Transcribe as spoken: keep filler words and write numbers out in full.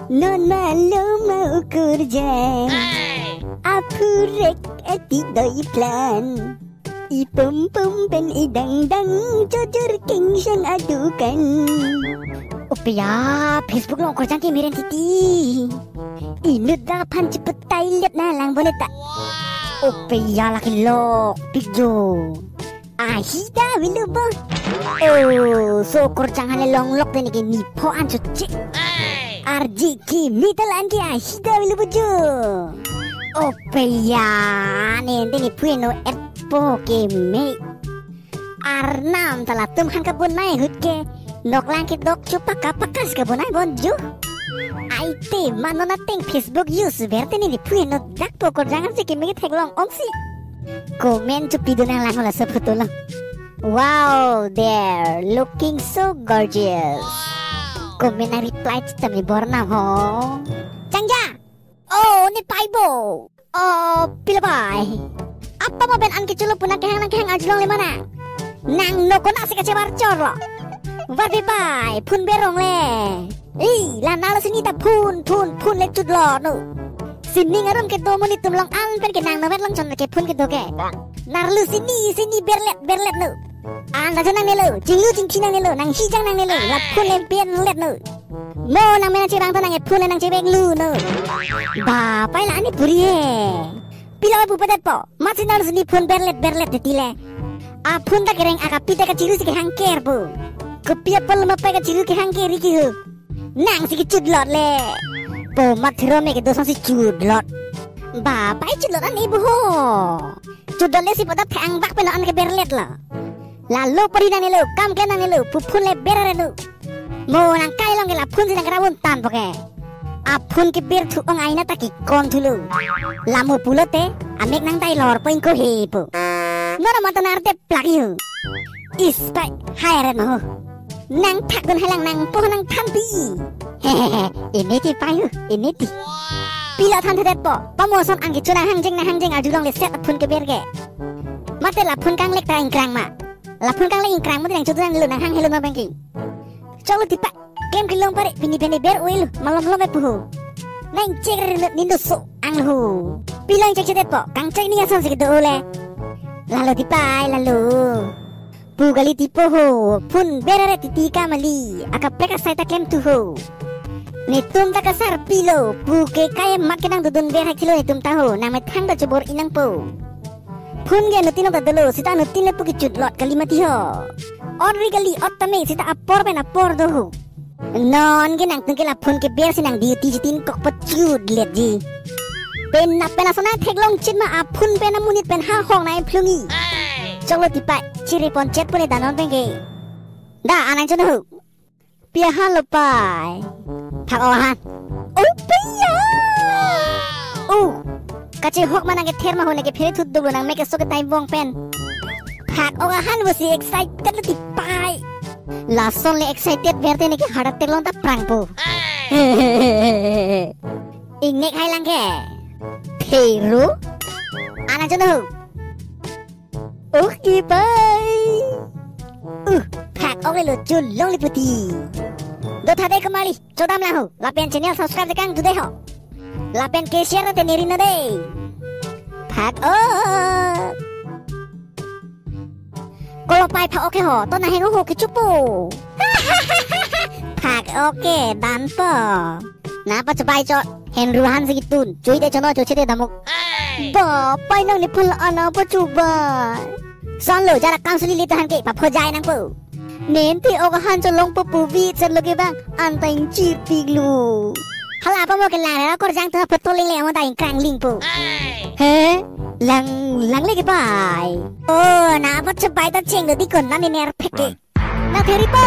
Non malom ma ukur jang. Aphurek ati doi plan. Ipumpum pen idangdang jojor kengsang adukan. Opiya, Facebook along ukur jang keme ren titi. Inut dang aphan chepetai let na lang boneta. Opiya, laki lok pik jo. Ahida avelo bo. Oh, so ukur jang hale longlok te neke nipho an chuche. Arji keme ta la-an ke ahida avelo bo jo. Opiya, ne ante niphu heno etpo keme. Arnam ta latum aphan kabonai ahut ke noklang kedok chu paka paka si kabonai bon jo. Ai te mano na teng Facebook use ver te ne niphu heno dakpo ukur jang arji keme ke theklong ongsi. Comment chu pidun nang lang laso photo lo. Wow, they're looking so gorgeous. Comment nang reply chitam ni bornam ho. Changja. Oh, ne pai bo. Oh, pilo pai. Apa ma ben an kechulo pu nang kehang nang kehang arjulong le mana. Nang no kona si kachebar chor lo. Varve pai, phun berong le. Ei, la nalo sini ta phun, phun, phun le chut lo no. Sining arum kedo amonit atum along an pen ke nang novet long chon ke phun kedo ke. Narlu sini, sini berlet, berlet no. An ta nangnelo, chinglu chingthi nangnelo, nang hijang nangnelo, la phun le berlet no. Mo nang mena chirang ta nang e phun le nang chevek lu no. Ba, pai la ani puri he. Pilo pu padet po. Mat si nang sini phun berlet berlet titi le. A phun ta kereng akapi ta kachiru si kehang ker pu. Kopi apal ma pai kachiru kehang ker ri ki hu. Nang si kechut lot le. Po mat thiro me kedo sang si chut lot. Ba pai chut lot an ibu ho. Chut lot le si pada thang bak pen an ke berlet la. Lalo pari nangnelo, kam ke nangnelo, pu phun le berare nu. Mo nang kai long ke la phun si nang kera un tan po ke. A phun keber thu ong aina ta kekon thulo. Lamo pulote, amek nang tai lor po ingko he po. Nora mata nar te plak yu. Is pai, hai ren ho. Nang thak dun hai lang nang po nang than pi. Hehehe, ini ti pai hu, ini ti. Pilo than thedet po, pamoson an kechu nang hangjing nang hangjing arjulong le set a phun keber ke. Mate la phun kanglek ta ingkrang ma. La phun kanglek ingkrang mate nang chutu nang lu nang hang helo ma bangking. Choklo tipa. Klem kelong pare pini pini ber oil malom lom epu ho. Nang chek re nindo so ang ho. Pilo ingchek chedet po. Kangchek ni ason si kedo le. Lalo tipa ai lalo. Pu kali tipo ho. Phun berare titi kamali. Akaprek asai ta klem tu ho. Netum ta kasar pilo. Pu ke kai mat ke nang dudun ber hak thilo netum ta ho. Nang methang ta chobor inang po. Phun ke nutin ta dolo, sita nutin le pu kechut lot kali mati ho. Ot ri kali ot tame sita apor pen apor do ho. Non ke nangtum ke la phun keber si nang duty chitin kok pachut let ji. Pen na pen asona theklong chit ma a phun pen amonit pen ha hong na phlungi. Choklo tipa chiri pon chet pule danon pen ke. Da anang chun ho. Pi ahan lo pai. Phak-ok ahan. Oh, piya. Oh. Kachehok ma nang kether ma ho ne kephere thut dolo nang me keso ke time bong pen. Phak-ok ahan bo si excited lo tipa ai. Lason le excited berte ne ke heart attack long ta prang po. Ingnek hai lang ke. Pero. Anang chun ho. Okay, bye. Uh, phak-ok le lo chun longle puti. Do tha de kamali, chodam lang ho. Lapen channel subscribe de kangtu de ho. Lapen ke share te neri na de. Phak-ok. Kolo pai phak-ok ke ho, to na heng ho ke chupo. Phak-ok ke dan po. Na pachubai cho, henru ahan si kitun, chui de chono cho chete damuk. Ba, pai nang ne phala ana pachubai. Son lo, jara kam suli lita han ke, paphojai nang po. Nente ok ahan cholong po pu vi cher lo ke bang, an ta ingchir pik lo. Hala pa mo ke lang ra kor jang tu ha photo ling le mo ta ingkrang ling po. He? Lang, lang le ke pai. Oh, na pachubai ta cheng do di kon na ne ner phek ke. Na theri pa.